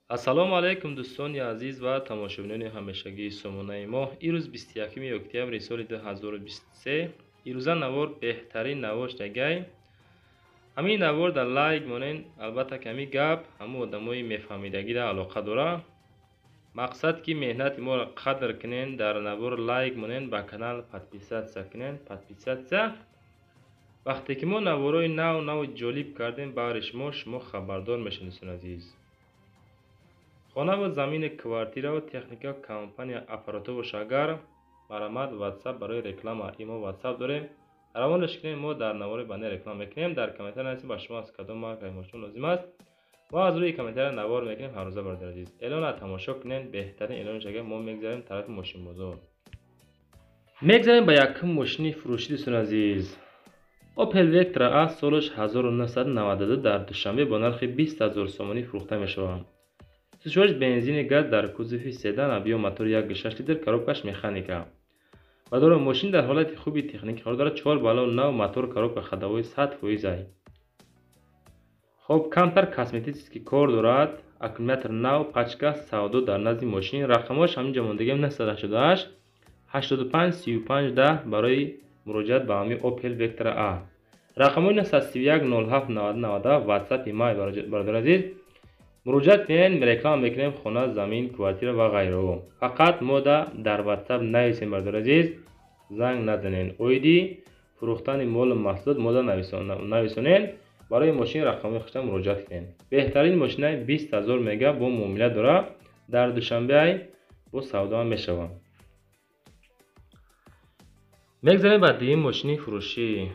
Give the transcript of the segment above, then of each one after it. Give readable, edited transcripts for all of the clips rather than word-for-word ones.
Ассалому алайкум, дӯстони азиз ва тамошобинони ҳамешагии сомонаи мо. Ирӯз 21 октябри соли 2023. Ирӯза навор беҳтарин навор шудагай. Ҳамин навор дар лайк монен. Албатта, ки ҳамин гап ҳамун одамои мефаҳмидагида алоқа дора. Мақсад, ки меҳнати моро қадр кунен, дар навор лайк монен, ба канал подписаться кунен. Подписаться вақте ки мо наворои нав наву ҷолиб кардем баҳри шумо, шумо хабардор мешавед. Дӯстони азиз, хонаву замини, квартираву техника, компания, аппаратҳо боша агар, марҳамат, Ватсап барои реклама. Имо, Ватсап дорем, равонаш кунем, мо дар навори баъдӣ реклама мекунем. Дар комментария нависем, ба шумо аз кадом маркаи мошин лозим аст. Мо аз рӯи комментария навор мекунем ҳаррӯза. Бародари азиз, эълона тамошо кунем. Беҳтарин эълонш агар мо мегзарем тарафи мошинбозор. Мегзарем ба якум мошини фурӯшӣ. Дӯстони азиз, Opel Vectra A, солаш 1992, дар Душанбе бо нархи 20 000 сомонӣ фурӯхта мешавад. Сӯзишвориш бензини газ, дар кузови седан, объём мотор 1,6 литр, коробкаш механика. Бадоро, мошин дар ҳолати хуби техникӣ қарор дорад, чор баллон нав, мотор, коробка ходовой 100%-ай. Хоб, камтар косметический кор дорад, аккумулятор нав, пачка савдо дар назди мошин. Рақамҳош ҳамин ҷо мондагиам: 988 85 35 10 барои муроҷиат ба ҳамин Opel Vectra A. Рақамҳои 931 07 90 90 WhatsApp-и май. Бародари азиз, муроҷиат кунед, реклама мекунем хона, замин, квартира ва ғайраҳо. Фақат мода дар WhatsApp нависем. Бародари азиз, занг назанед. Оиди фурӯхтани молу маҳсулот мода нависонед. Барои мошин рақамҳои хушта муроҷиат кунед. Беҳтарин мошинаи 20 000 мега, бо муомила дора, дар Душанбеай, бо савдоам мешавад. Мегзарем ба дуюм мошини фурӯшӣ.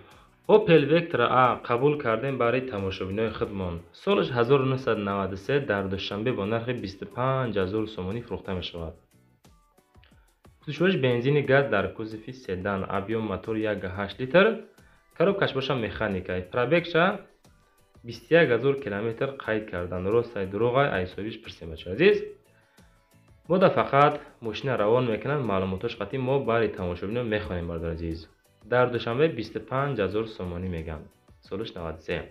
Opel Vectra A қабул кардем барои тамошобинои худмон. Солаш 1993, дар Душанбе бо нархи 25 000 сомонӣ фурӯхта мешавад. Сӯзишвориш бензини газ, дар кузови седан, объём мотор 1,8 литр, коробкаш боша механика. Пробегша 21 000 километр қайд кардан. Ростай, дурӯғай, айсобиш пурсем. Бачаи азиз, мо да фақат мошина равон мекунанд, маълумотош қатъи мо барои тамошобино мехонем. Бародари азиз, дар Душанбе 25 000 сомонӣ мегӯянд. Солаш 93,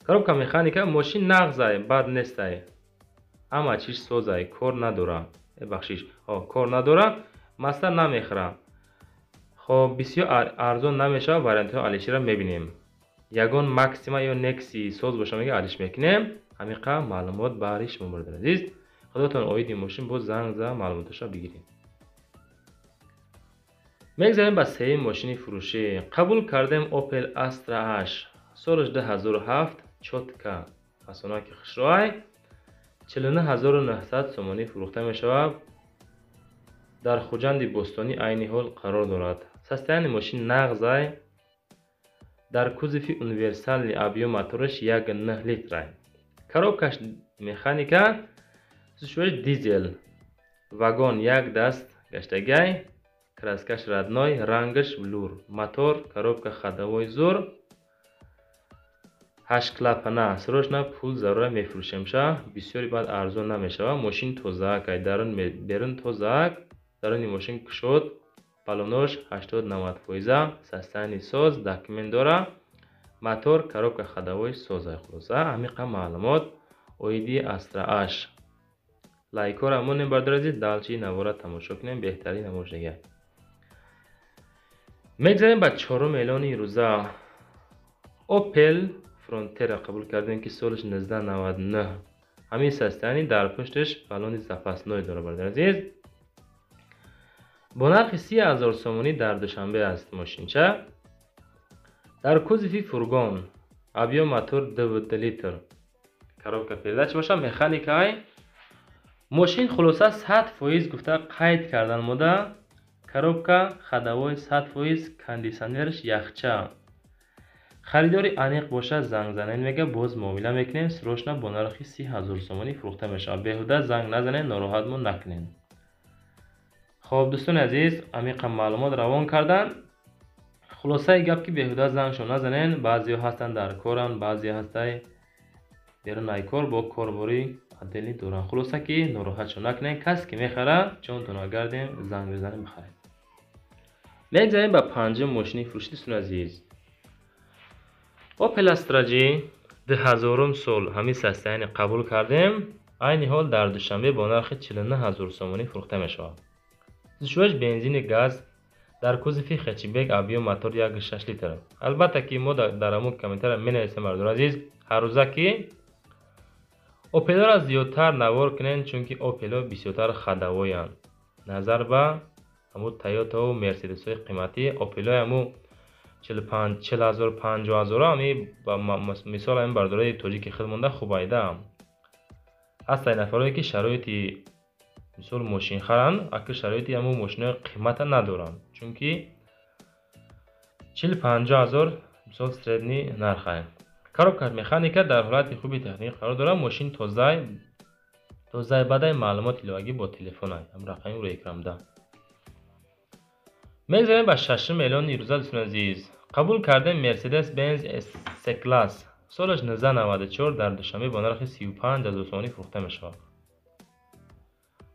коробка механика. Мошин нағзай, бад нестай, ҳама чиз созай, кор надора. Бахшиш, кор надора, масла намехӯра. Хоб, бисёр арзон намешавад. Вариантҳои алишира мебинем. Ягон Максима ё Некси соз боша, мега, алиш мекунем. Ҳамиқа маълумот баҳри шумо. Бародари азиз, худотон оиди мошин боз занг за, маълумоташро бигирем. Мегзарем ба сеюм мошини фурӯшӣ. Қабул кардем Opel Astra H, солаш 2007, чётко, фасонаки хушроай, 49 900 сомонӣ фурӯхта мешавад. Дар Хуҷанди Бостонӣ айни ҳол қарор дорад. Состояние мошин нағзай, дар кузови универсальный, объём мотораш 1,9 литрай, коробкаш механика, сӯзишвориш дизел, вагон як даст гаштагай, краскаш родной, рангаш блюр, мотор, коробка ходовой зур, ҳашт клапана. Срочно пул зарура, мефурӯшемша. Бисёри баъд арзон намешавад. Мошин тозаак ай, дарун берун тозаак, даруни мошин кушод, баллонош 80-90%, состояние соз, документ дора, мотор, коробка ходовой созай. Хулоса, ҳамиқа маълумот оиди Астра H. Лайкҳоро монем, бародари азиз, дальше навора тамошо кунем. Беҳтарин навор шага. Мегзарем ба чорум эълони рӯза. Opel Frontera қабул кардем, ки солаш 1999. Ҳамин состояние, дар пушташ баллони запасной дора. Бародари азиз, бо нархи 30 000 сомонӣ дар Душанбе аст мошинча. Дар кузови фургон, объём мотор 2 литр, коробка передач боша механикай. Мошин хулоса 100% гуфта қайд кардан мода. Коробка ходовой 100%, кондитсионерш яхча. Харидори аниқ бошад, занг занед, мега, боз муомила мекунем. Срочно бо нархи 30 000 сомонӣ фурӯхта мешавад. Беҳуда занг назанед, нороҳатмон накунед. Хоб, дӯстони азиз, амиқа маълумот равон кардан. Хулосаи гап, ки беҳуда зангшо назанед. Баъзеҳо ҳастанд, дар коранд, баъзеҳо ҳастай, берун ай кор бо корборӣ отдельный доранд. Хулоса, ки нороҳатшо накунед. Касе ки мехарад, ҷонтонро гардем, занг бизанем, бихаред. Мегзарем ба панҷум мошини фурӯшӣ. Дӯстони азиз, Opel Astra J, 2000 сол, ҳамин состояние қабул кардем. Айни ҳол дар Душанбе бо нархи 49 ҳазор сомонӣ фурӯхта мешавад. Сӯзишвориш бензини газ, дар кузови хэтчбек, объём мотор 1,6 литр. Албатта ки мо дар ҳамун комментария менависем, бародари азиз, ҳаррӯза ки Опелоро зиёдтар навор кунед, чунки Опело бисёртар ходовой анд. Назар ба ҳамун Тойотаву Мерседесҳои қиматӣ, Опелои ҳамун 40 ҳазор, 50 ҳазора, ҳами мисол ҳамин бародарои тоҷики худ монда хуб айда. Ҳастанд нафарое ки шароити мисол мошинхаранд, акл шароити ҳамун мошинои қимата надоранд, чунки 40-50 ҳазор мисол средний нархай. Коробка механика, дар ҳолати хуби техникӣ қарор дорад, мошин тозай, тозаи бадай, маълумоти иловагӣ бо телефонай, ҳам рақами рӯи экранда. Мегзарем ба шашум эълони ирӯза, дӯстони азиз. Қабул кардем Mercedes Benz S-класс. Солаш 1994, дар Душанбе бо нархи 35 ҳазор сомонӣ фурӯхта мешавад.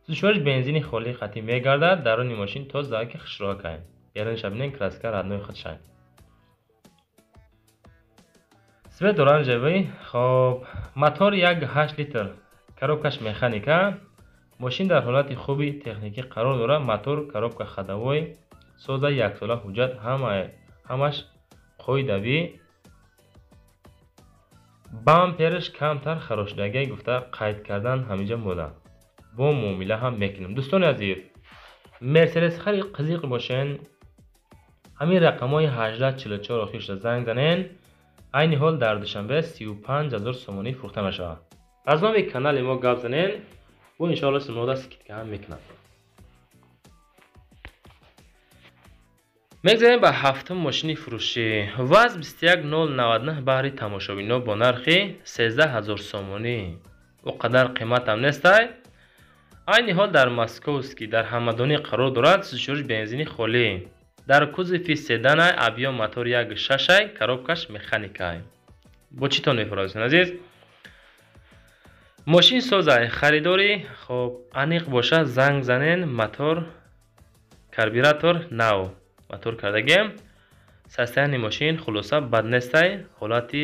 Сӯзишвориш бензини холии қатӣ мегардад, даруни мошин тоза ки хушрӯакай. Беруниша бинед, краска родной худшай. Цвет оранжевый, хоб, мотор 1,8 литр, коробкаш механика, мошин дар ҳолати хуби техникӣ қарор дорад, мотор, коробка ходовой, соза, яксола ҳуҷҷат, ҳамаш қоидавӣ. Бамперш камтар харошидагӣ гуфта қайд кардан ҳаминҷа мода. Бо муомила ҳам мекунем. Дӯстони азиз, Мерседес хари қизиқ бошен, ҳамин рақамҳои 1844 охиршуда занг занен. Айни ҳол дар Душанбе 35 ҳазор сомонӣ фурӯхта мешавад. Аз номи канали мо гап занен, бо иншоалло шумода скидка ҳам мекунам. Мегзарем ба ҳафтум мошини фурӯшӣ. ВАЗ 21099 баҳри тамошобино бо нархи 13 ҳазор сомонӣ. О қадар қиматам нестай. Айни ҳол дар Московский дар ҳамадонӣ қарор дорад, сӯзишвориш бензини холӣ. Дар кузови седанай, объём мотор 1,6, коробкаш механикай. Бо чӣ тон мефурӯшад, дӯстони азиз? Мошин созай, харидори хоб аниқ боша, занг занен, мотор, карбюратор нав. Мотор кардагем. Состояние мошин хулоса бад нестай, ҳолати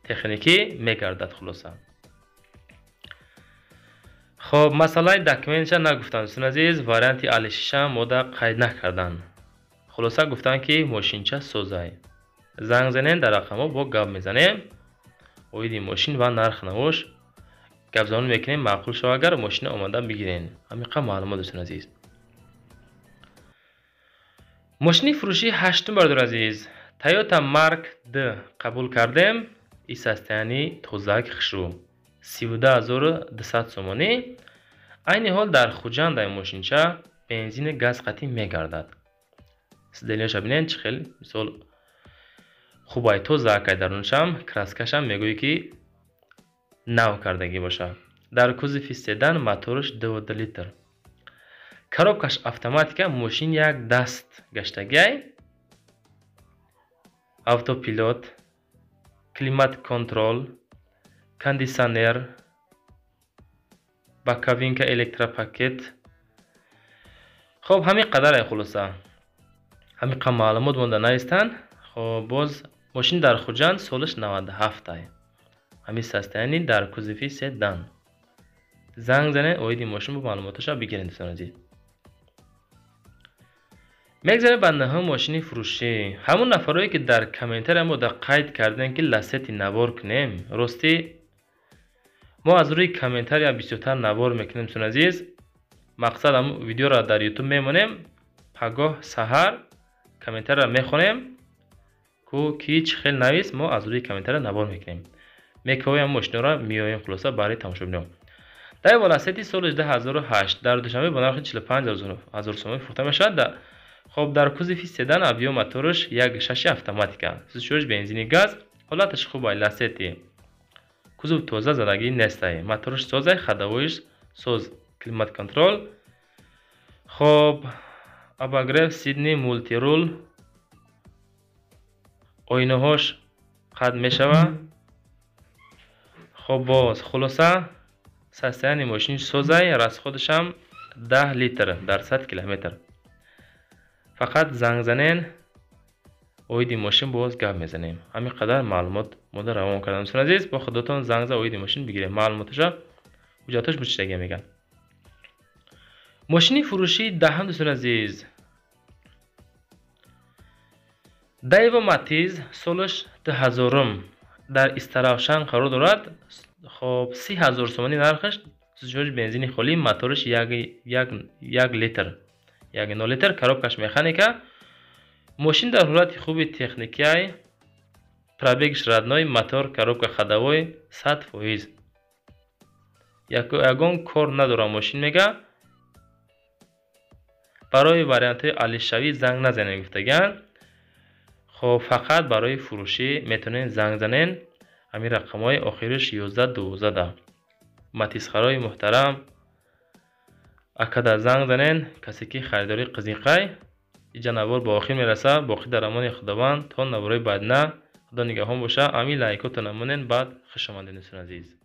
техникӣ мегардад хулоса. Хоб, масъалаи документша нагуфтанд, дӯстони азиз, варианти алишиша мода қайд накарданд. Хулоса гуфтанд ки мошинча созай. Занг занен, дар рақамҳо бо гап мезанем. Оиди мошин ва нарх навош гапзанон мекунем, маъқул шава агар мошина омада бигирен. Ҳамин қадр маълумот, дӯстони азиз. Мошини фурӯшии ҳаштум, бародари азиз, Toyota Mark D қабул кардем. И состояние тозак хушрӯ. 32200 сомонӣ. Айни ҳол дар Хуҷанд ай мошинча бензини газ қатӣ мегардад. Сиденияша бинед чӣ хел мисол хубай, тоза акай, дарунашам краскашам мегӯӣ ки нав кардагӣ бошад. Дар кузови седан, мотораш 2,2 литр. Коробкаш автоматика, мошин як даст гаштагиай. Автопилот, климат контрол, кондитсионер, боковинка, электропакет. Хоб, ҳамин қадар ай хулоса. Ҳамин қадр маълумот монда навистанд. Хоб, боз мошин дар Хуҷанд, солаш 97 ай. Ҳамин состояние дар кузови седан. Занг занед, оиди мошин бо маълумоташа бигиред, дӯстони азиз. Мегзарем ба наҳум мошини фурӯшӣ. Ҳамун нафарое ки дар комментария мо да қайд кардем ки Ласети навор кунем, ростӣ мо аз рӯи комментария бисёртар навор мекунем, дӯстони азиз. Мақсад ҳамун видеоро дар YouTube мемонем, пагоҳ саҳар комментарияро мехонем, ку ки чӣ хел навис, мо аз рӯи комментария навор мекунем. Мекоем мошиноро, меоем хулоса барои тамошобинон. Дар Ласети соли 2008 дар Душанбе бо нархи 45 ҳазор сомонӣ фурӯхта мешавад. Хоб, дар кузови седан, объём мотораш 1,6 автоматика. Сӯзишвориш бензини газ, ҳолаташ хубай, Ласети. Кузов тоза, задагӣ нестай. Мотораш созай, ходовой ш соз, климат контроль. Хоб, обогрев сиденья, мультируль. Оинаҳош қад мешава. Хоб, боз хулоса состояние мошин созай, расход шам 10 литр дар 100 километр. Фақат занг занен, оиди мошин боз гап мезанем. Ҳамин қадар маълумот мода равон кардам, дӯстони азиз. Бо худотон занг за, оиди мошин бигирем маълумоташа. Ҳуҷҷатош бучидаги меган. Мошини фурӯшии даҳам, дӯстони азиз, Дайва Матиз, солаш 2000-ум, дар Истаравшан қарор дорад. Хоб, 30 000 сомонӣ нархаш, сӯзишвориш бензини холӣ, мотораш 1 литр, 1,0 литр, коробкаш механика. Мошин дар ҳолати хуби техникиай, пробегш родной, мотор, коробка ходовой 100%, ягон кор надорад мошин мега. Барои вариантҳои алишавӣ занг назанед гуфтагианд. Хоб, фақат барои фурӯшӣ метавонед занг занед, ҳамин рақамҳои охириш 11 12. Матизхарои муҳтарам, акада занг занен, касе ки харидорӣ қизиқай. Иҷа навор ба охир мераса. Боқӣ дар амони Худованд то наворои баъдина, Худо нигаҳон боша. Ҳамин лайкотона монен. Баъд хуш омадед, дӯстони азиз.